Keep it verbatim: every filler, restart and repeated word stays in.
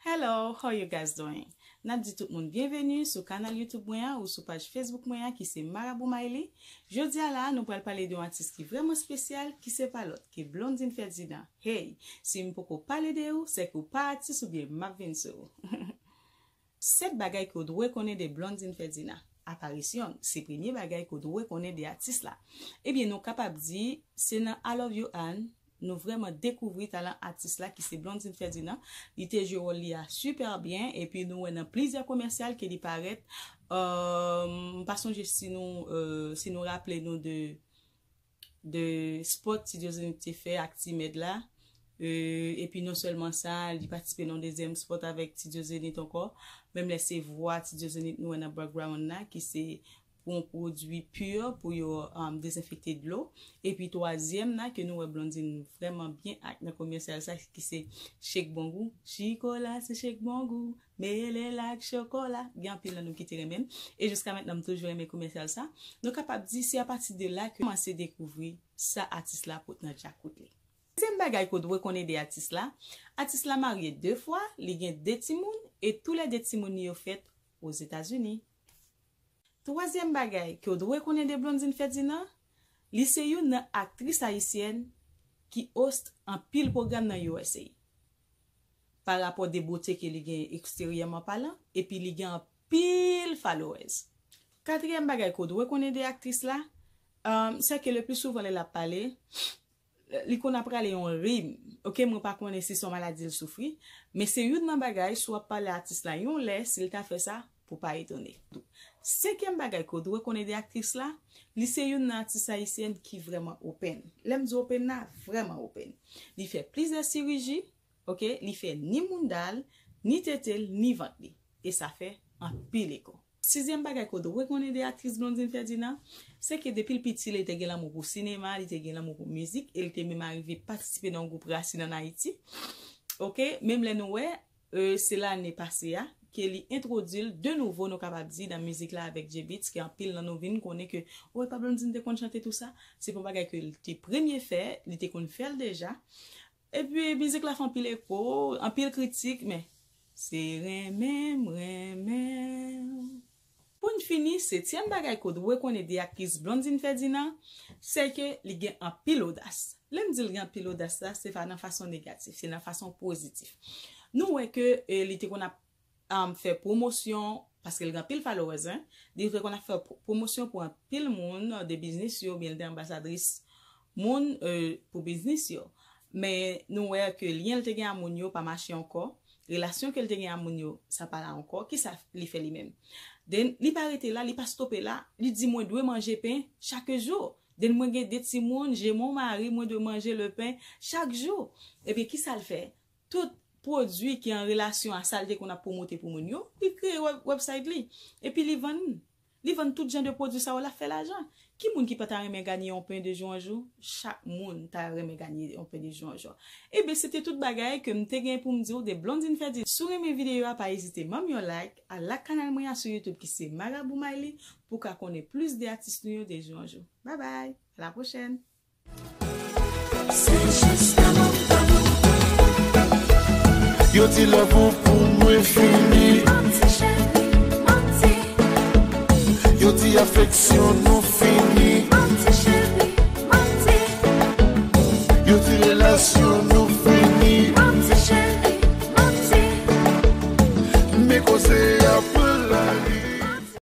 Hello, how you guys doing? N ap di tout moun byenveni sou kanal YouTube mwen an ou sou paj Facebook mwen an ki se Marabou Mayli. Jodi a la, nou pral pale de yon atis ki vrèman espesyal, ki se pa lòt ke Blondine Ferdinand. Hey, si m poko pale de ou, se ke ou pa atis oubyen m ap vin sou ou. Sèt bagay ke w dwe konnen de Blondine Ferdinand. Aparisyon, se premye bagay ke w dwe konnen de atis la. Ebyen, nou kapab di, se nan I Love You Ann, nou vrèman dekouvri talan atis la ki se Blondine Ferdinand. Li te jwe wòl li a super byen, epi nou wè nan plizyè komèsyal ke li parèt. Euh, m pa sonje si nou, euh, si nou raple nou de, de spot Ti Diozenit te fè ak Ti Med la. Euh, epi non sèlman sa, li patisipe nan dezyèm spot avèk Ti Diozenit ankò. Menm lè se vwa Ti Diozenit nou wè nan background la, ki se pou yon pwodui pur pou yo, um, dezenfekte dlo. Epi twazyèm nan ke nou wè Blondine vrèman byen ak nan komèsyal sa ki se Shake Bongou. Chikola se Shake Bongou, mele l ak chokola. Gen anpil nan nou ki te renmen l. E jiska mentnan m toujou renmen komèsyal sa. Nou kapab di se apati de la ke m kòmanse dekouvri sa atis la pot nan djakout li. Dezyèm bagay ke w dwe konnen de atis la, atis la marye de fwa, li gen de timoun, e toulède timoun li yo fèt Ozetazini. Twazyèm bagay ke w dwe konnen de Blondine Ferdinand, li se youn nan aktris ayisyèn ki host anpil pwogram nan U S A. Pa rapò de bote ke li gen eksteryèman palan, epi li gen anpil followers. Katriyèm bagay ke w dwe konnen de aktris la, um, se ke le pli souvan lè l ap pale, li konn ap rale yon rim. Ok, mwen pa konnen si se yon maladi l soufri, men se youn nan bagay, si w ap pale atis la yon lè, si l ta fè sa, pou pa etone. Senkyèm bagay ke w dwe konnen de aktris la, li se youn nan atis ayisyèn ki vrèman open. Lè m di open la, vrèman open. Li fè plizyè siriji, ok, li fè ni mounda l, ni tete l, ni vant li. E sa fè anpil eko. Sizyèm bagay ke w dwe konnen de aktris Blondine Ferdinand, se ke depi l piti, li te gen lanmou pou sinema, li te gen lanmou pou mizik, e li te menm arive patisipe nan yon gwoup rasin ann Ayiti. Ok, menm lè nou wè, euh, se lane pase a, ke li entwodui l de nouvo, nou kapab di, nan mizik la avèk J-Beatz, ke anpil nan nou vin konnen ke, o, epa Blondine te konn chante tou sa. Se pa yon bagay ke li te premye fè, li te konn fè l deja. Epi, mizik la fè anpil eko, anpil kritik, men se renmen m renmen w. Pou n fini, setyèm bagay ke w dwe konnen de aktris Blondine Ferdinand, se ke li gen anpil odas. Lè m di l gen anpil odas la, se pa nan fason negatif, se nan fason pozitif. Nou wè ke, eh, li te konn ap, um, fè pwomosyon, paske l gen anpil followers, hein, li te konn ap fè pw-, pwomosyon pou anpil moun, euh, de biznis yo, oubyen l te anbasadris moun, euh, pou biznis yo. Men nou wè ke lyen l te gen a moun yo pa mache ankò, relasyon ke l te gen a moun yo, sa pa la ankò, kisa li fè li menm? Then, li pa rete la, li pa stope la, li di mwen dwe manje pen chak jou. Then mwen gen de timoun, je mon mari, mwen dwe manje le pen chak jou. Ebyen, kisa l fè? Tout pwodui ki an relasyon a sa l te konn ap pwomote pou moun yo, li kreye web-, website li. Epi li vann. Li vann tout jan de pwodui sa yo, l ap fè lajan. Ki moun ki pa ta renmen ganye yon pen de jou an jou? Chak moun ta renmen ganye yon pen de jou an jou. Ebyen, se te tout bagay ke m te gen pou m di w de Blondine Ferdinand. Si w renmen videyo a, pa ezite ban m yon like, al ak kanal mwen an sou YouTube ki se Marabou Mayli pou w ka konnen plis de atis nou yo de jou an jou. Bye bye, à la prochaine! Se jis damou, damou. Yo di love ou pou mwen fini. Manti, cheri, manti. Yo di afeksyon nou fini. Manti, cheri, manti. Yo di relasyon nou